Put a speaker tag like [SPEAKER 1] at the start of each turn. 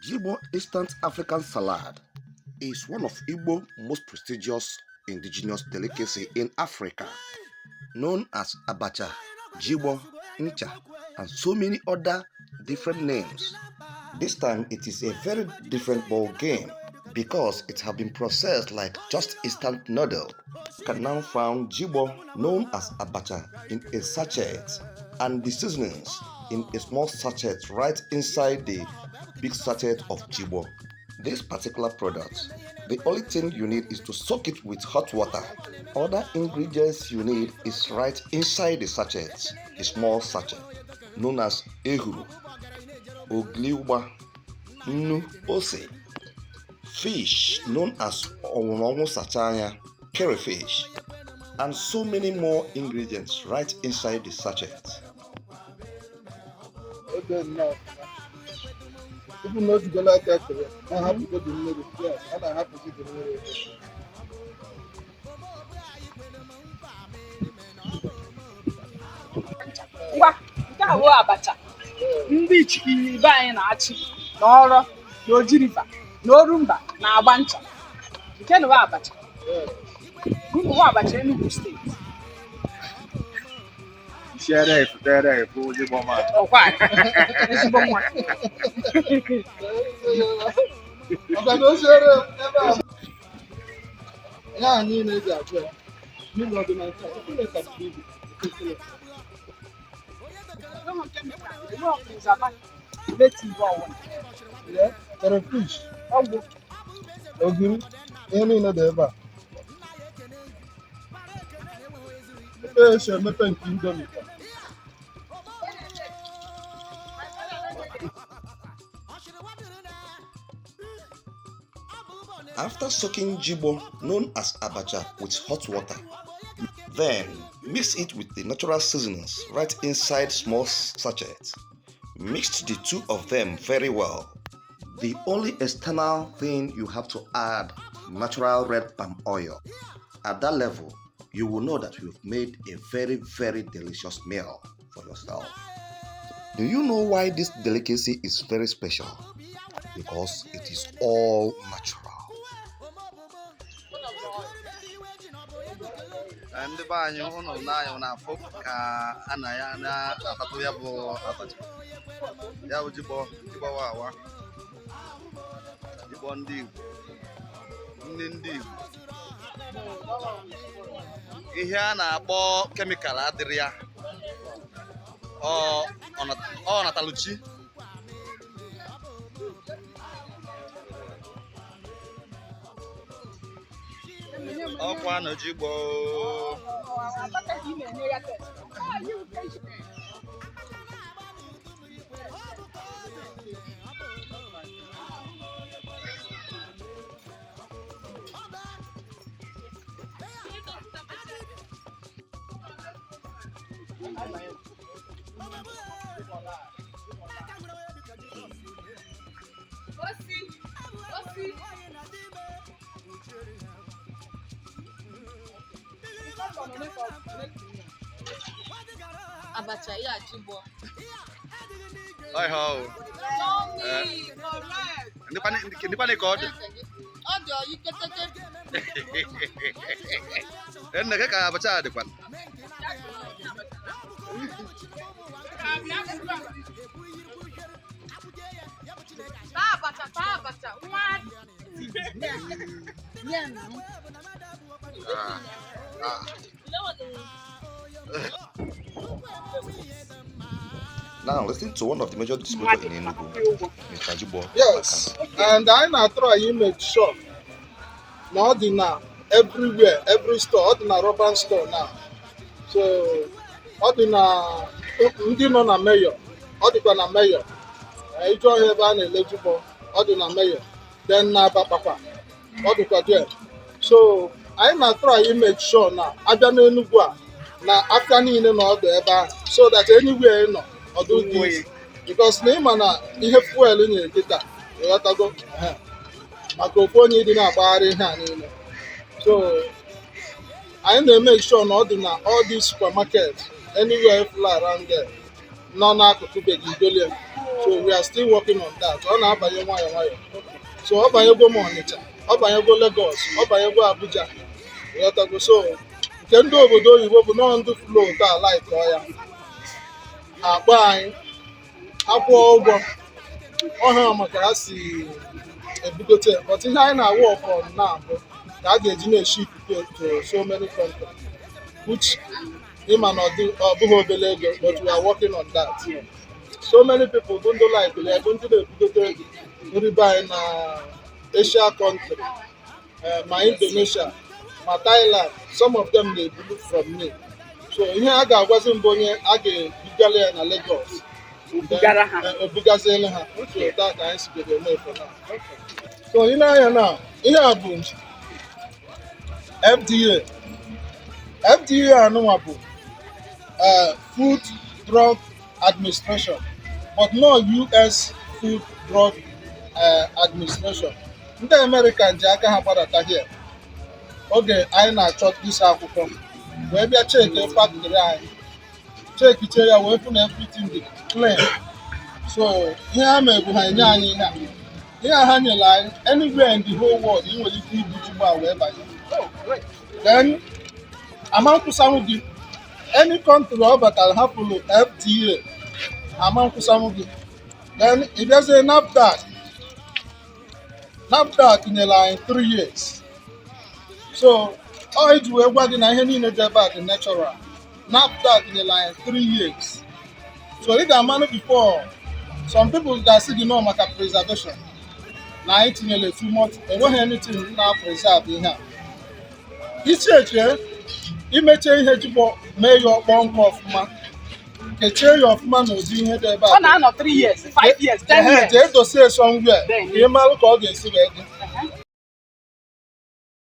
[SPEAKER 1] Jigbo Instant African Salad is one of Igbo most prestigious indigenous delicacy in Africa, known as abacha, jigbo, ncha, and so many other different names. This time it is a very different ball game because it has been processed like just instant noodle. You can now find jigbo, known as abacha, in a sachet and the seasonings in a small sachet right inside the big sachet of jigbo. This particular product, the only thing you need is to soak it with hot water. Other ingredients you need is right inside the sachet, a small sachet known as ehuru, ogliuba, nnu, ose, fish known as ọnwụrụ sachanya, crayfish, and so many more ingredients right inside the sachet.
[SPEAKER 2] Oge nnọọ tupu na ozigola aka kere na-ahapụgo dị mmiri, yes, a na-ahapụzi dị mmiri.
[SPEAKER 3] Ngwa, nke a bụ abacha ndị Ichikiri be anyị na-achị na Ọrọ na Oji River na Orumba na-agba ncha. Nke na abacha unu bụ abacha Enugu Steeti.
[SPEAKER 4] Isiere efutere efu ezigbo mma.
[SPEAKER 3] Ọkwa ezigbo nwa.
[SPEAKER 2] Maka na oziere ebe a ihe a niile eji agụ ya mmiri ọdị na nke a tupu na ịkachiri ibu efere.
[SPEAKER 3] Enweghị preservative ọwụla.
[SPEAKER 2] Yeah, crayfish,
[SPEAKER 3] ọgwụ,
[SPEAKER 2] ogiri, ihe niile dị ebe a. Ebe esi emepe nke Indomie.
[SPEAKER 1] After soaking jigbo, known as abacha, with hot water, then mix it with the natural seasonings right inside small sachet. Mix the two of them very well. The only external thing you have to add, natural red palm oil. At that level, you will know that you've made a very, very delicious meal for yourself. Do you know why this delicacy is very special? Because it is all natural.
[SPEAKER 4] Ndị be anyị, ụnụ n'anya na-afụ ka a na ya na-atatụ ya bụ abacha, ya bụ jigbo, jigbo wawa, jigbo ndị Igbo, nri ndị Igbo. Ihe a na-akpọ chemical adịrị ya. Ọ nataluchi. Ọkwa na jigbo.
[SPEAKER 5] Abacha ya jigbo.
[SPEAKER 4] Ọ ihe ọ
[SPEAKER 5] Yummy, correct.
[SPEAKER 4] ndịkwanị ka ọ dị.
[SPEAKER 5] Ọ dị oyi keteke.
[SPEAKER 4] Nne gị ka abacha a dịkwa.
[SPEAKER 5] Taa abacha, taa abacha. Nwa. Yeah, no.
[SPEAKER 4] Ah,
[SPEAKER 1] Now listen to one of the major distributors in Enugu, Mr. Jibo.
[SPEAKER 2] Yes, and anyị na-atry make sure na ọ dị na everywhere, every store, ọ dị na Roban store now. So ọ dị na ndị nọ na Mayor, ọ dịkwa na Mayor. Ije ọhịa ebe a na-ele jigbo, ọ dị na Mayor. Then na Abakpakpa, ọ dịkwa there. So anyị na-atry make sure na abịa n'Enugu a na afịa niile na ọdụ ebe ahụ, so that anywhere ị nọ, ọ dị easy. Because na ịma na ihe fuel nyere kịta, ịghọtago. Ehe. Maka ofu onye ịdị na-agbagharị ihe a niile, so anyị na-eme sure na ọ dị na all these supermarket anywhere full around there. Nọ n'akụkụ be gị igolie. So we are still working on that. Ọ na-abanye nwayọ nwayọ. So ọ banyego m Ọnịcha, ọ banyego Lagos, ọ banyego Abuja, ịghọtago? So nke ndị obodo oyibo bụ nọọ ndị float a like ya akpọ anyị akwụọ ụgwọ ọha maka ha si ebugote ya. But ihe anyị na-awụ ọkọ na bụ ka a ga-eji na-eshi ikuku to so many countries, which ịma na ọ bụghị obere ego, but we are working on that. So many people bụ ndị like ya, bụ ndị na-ebugote nri be anyị na Asia country, ma Indonesia, ma Thailand. Some of them na-ebulu from me. So ihe a ga-agwazi mbụ, onye a ga-ebugara ya na Lagos,
[SPEAKER 3] Bugara ha.
[SPEAKER 2] O bugaziele ha. So that ka anyị sigoro eme for now. So ị na-anya na ihe a bụ FDA. FDA anụnwa bụ Food Drug Administration, but not US Food Drug Administration. Ndị American ji aka ha gbadata here oge anyị na-achọ isi akwụkwọ, wee bịa cheke factory anyị, chekiche ya, wee fụ na everything dị clean. So ihe ha mere bụ ha enye anyị ihe a. Ihe a ha nyere anyị, anywhere in the whole world ị nwere ike ibu jigbo a wee banye.
[SPEAKER 3] Oh, great.
[SPEAKER 2] Then ama nkwụsanwụ gị any country ọ batara hapụrụ FDA, ama nkwụsanwụ gị. Then ị bịazie NAFDAC. NAFDAC nyere anyị 3 years. So ọ iji wee gwa gị na ihe niile dị ebe a dị natural. NAFDAC nyere anyị 3 years, so ị ga-amanụ before some people ga-asị gị nọ maka preservation na anyị tinyere too much. Enweghị anything na preserve ihe a. Icheche imeche ihe jikpọ mee ya ọkpọ nkụ ọfụma, kechie ya ọfụma n'ụdị ihe dị ebe a.
[SPEAKER 3] Ọ na-anọ 3 years, 5 years, 10
[SPEAKER 2] Ehe,
[SPEAKER 3] years.
[SPEAKER 2] Jee dosie somewhere
[SPEAKER 3] Then-
[SPEAKER 2] ka ị marụ ka ọ ga-esi wee dị.